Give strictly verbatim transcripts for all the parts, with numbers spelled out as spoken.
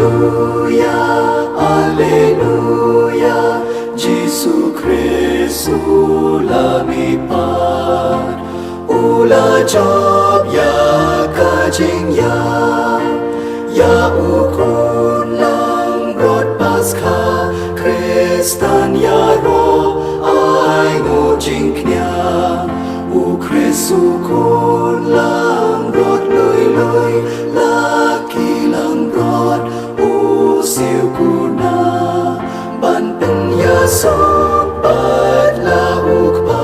Alleluia, Alleluia, Jisu Khrist u la mihpat, u la jop ïa ka jingïap, ïa u khun langbrot Paskha, Khristan ïaroh ai nguh jingkñia, u Khrist u khun langbrot lui lui, la ki langbrot u siew kuna, ban pynïasoh bad la u Kpa.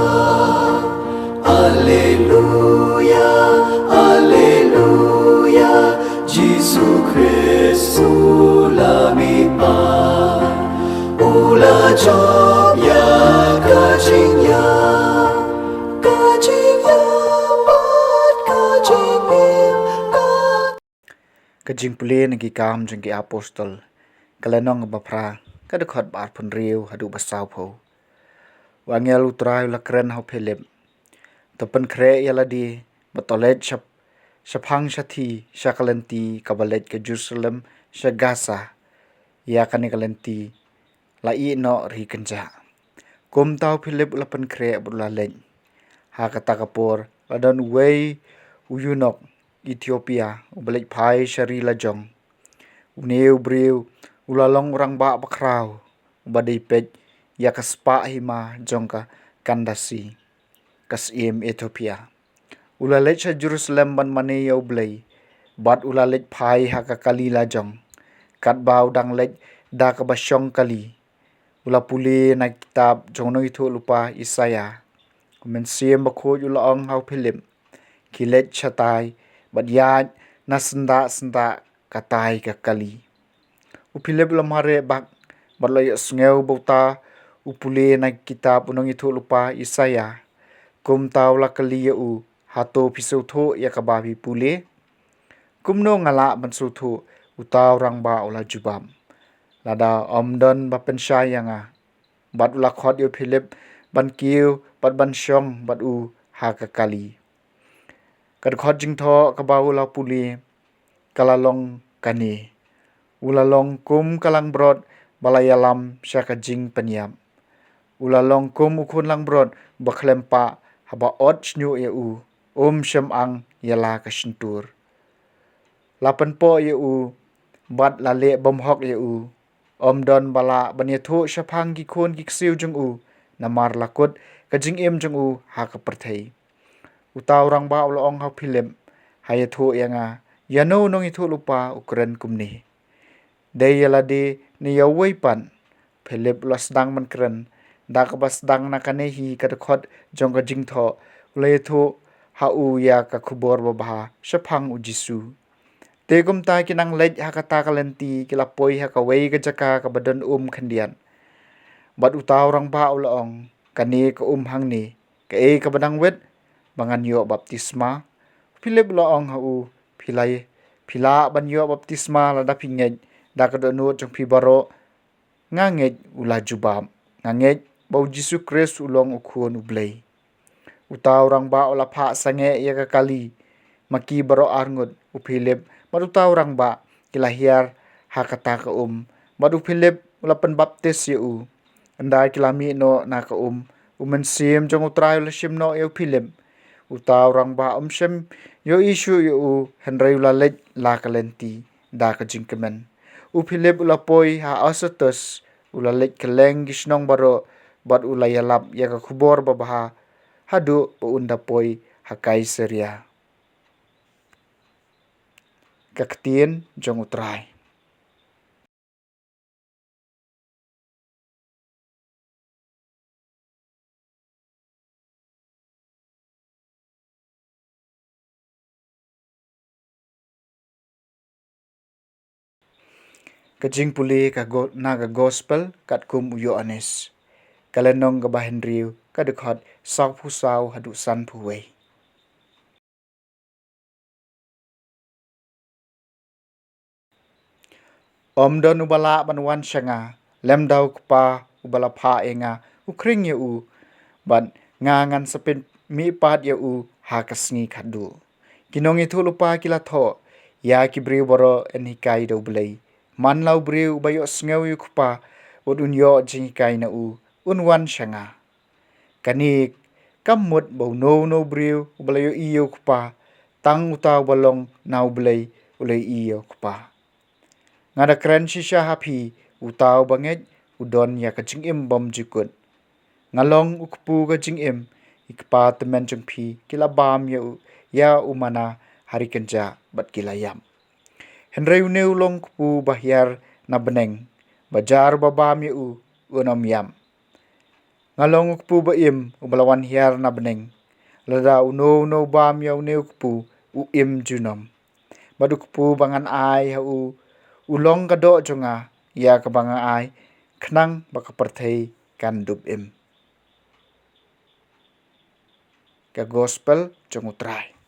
Alleluia, Alleluia, Jisu Khrist u la mihpat, u la jop ïa ka jingïap, ka jingïap bad ka jingim, ka Ka jingpule na ki Kam jong ki Apostol, ka lynnong ba phra, ka dkhot ba arphew hynriew haduh ba sawphew. U angel u Trai u la kren ha u Philip: To pynkhreh ïa lade, bad to leit shap-, shaphang shathie sha ka lynti kaba leit ka Jerusalem sha Gaza. Ïa kane ka lynti la ïeh noh ri kynjah. Kumta u Philip u la pynkhreh bad u la leit. Ha kata ka por la don uwei u eunuch Ethiopia uba leit phai sha ri lajong. Une u briew u la long u rangbah bakhraw, uba dei peit ïa ka spah hima jong ka Kandasi, ka syiem Ethiopia. U la leit sha Jerusalem ban mane ïa U Blei, bad u la leit phai ha ka kali lajong. Katba u dang leit da kaba shong kali, u la pule na kitab jong u nongïathuhlypa Isaïah. U Mynsiem Bakhuid u la ong ha u Philip: Khie leit shatai bad ïaid na syndah syndah katai ka kali. U Philip u la mareh bak bad u la ïohsngew ba uta u pule na kitab u nongïathuhlypa Isaïah. Kumta u la kylli ïa u: Hato phi sngewthuh ïa kaba phi pule? Kumno nga lah ban sngewthuh, uta u rangbah u la jubab, lada ym don ba pynshai ïa nga? Bad u la khot ïa u Philip ban kiew bad ban shong bad u ha ka kali. Ka dkhot jingthoh kaba u la pule ka la long kane: U la long kum ka langbrot ba la ïalam sha ka jingpynïap. U la long kum u khun langbrot ba khlem pah, haba ot shñiuh ïa u, um shym ang ïa la ka shyntur. La pynpoh ïa u bad la leh bymhok ïa u. Ym don ba lah ban ïathuh shaphang ki khun ki ksiew jong u, namar la kut ka jingim jong u ha ka pyrthei. Uta u rangbah u la ong ha u Philip: Ha ïathuh ïa nga, ïano u nongïathuhlypa u kren kumne? Dei ïa lade ne ïa uwei pat? Philip u la sdang ban kren. Da kaba sdang na kane hi ka dkhot jong ka jingthoh, u la ïathuh ha u ïa ka khubor babha shaphang U Jisu. Te kumta ki nang leit ha kata ka lynti ki la poi ha kawei ka jaka kaba don um khyndiat. Bad uta u rangbah u la ong: Kane ka um hangne, kaei kaba dang wit ba ngan ïoh baptisma? U Philip u la ong ha u: Phi la, phi lah ban ïoh baptisma lada phi ngeit da ka dohnud jong phi baroh. Nga ngeit, u la jubab, nga ngeit ba U Jisu Khrist u long u Khun U Blei. Uta u rangbah u la phah sangeh ïa ka kali. Ma ki baroh arngut, u Philip bad uta u rangbah ki la hiar ha kata ka um, bad u Philip u la pynbaptis ïa u. Ynda ki la mih noh na ka um, u Mynsiem jong U Trai u la shim noh ïa u Philip. Uta u rangbah um shym ïohi shuh ïa u, hynrei u la leit la ka lynti da ka jingkmen. U Philip u la poi ha Azotus, u la leit kylleng ki shnong baroh, bad u la ïalap ïa ka khubor babha haduh ba un da poi ha Kaisaria. Ka ktien jong U Trai. Ka jingpule ka go-, na ka Gospel katkum u Ïoannis. Ka lynnong kaba hynriew, ka dkhot sawphew saw haduh sanphew wei. Ym don uba lah ban wan sha nga, lymda u Kpa uba la phah ïa nga u khring ïa u, bad nga ngan sa pynmihpat ïa u ha ka sngi khatduh. Ki nongïathuhlypa ki la thoh, ïa ki briew baroh yn hikai da U Blei. Man la u briew uba ïohsngew ïa u Kpa bad un ïoh jinghikai na u, un wan sha nga. Kane kam mut ba uno uno u briew uba la ïohi ïa u Kpa, tang uta uba long na U Blei u la ïohi ïa u Kpa. Nga da kren shisha ha phi, uta uba ngeit u don ïa ka jingim bymjukut. Nga long u kpu ka jingim. I kpa tymmen jong phi ki la bam ïa u, ïa u mana ha ri kynjah bad ki la ïap. Hynrei une u long u kpu ba hiar na bneng, ba jar ba bam ïa u, un ym ïap. Nga long u kpu ba im uba la wan hiar na bneng. Lada uno uno u bam ïa une u kpu, u im junom. Bad u kpu ba ngan ai ha u, u long ka doh jong nga ïa kaba nga ai, khnang ba ka pyrthei kan dup im. Ka Gospel jong U Trai.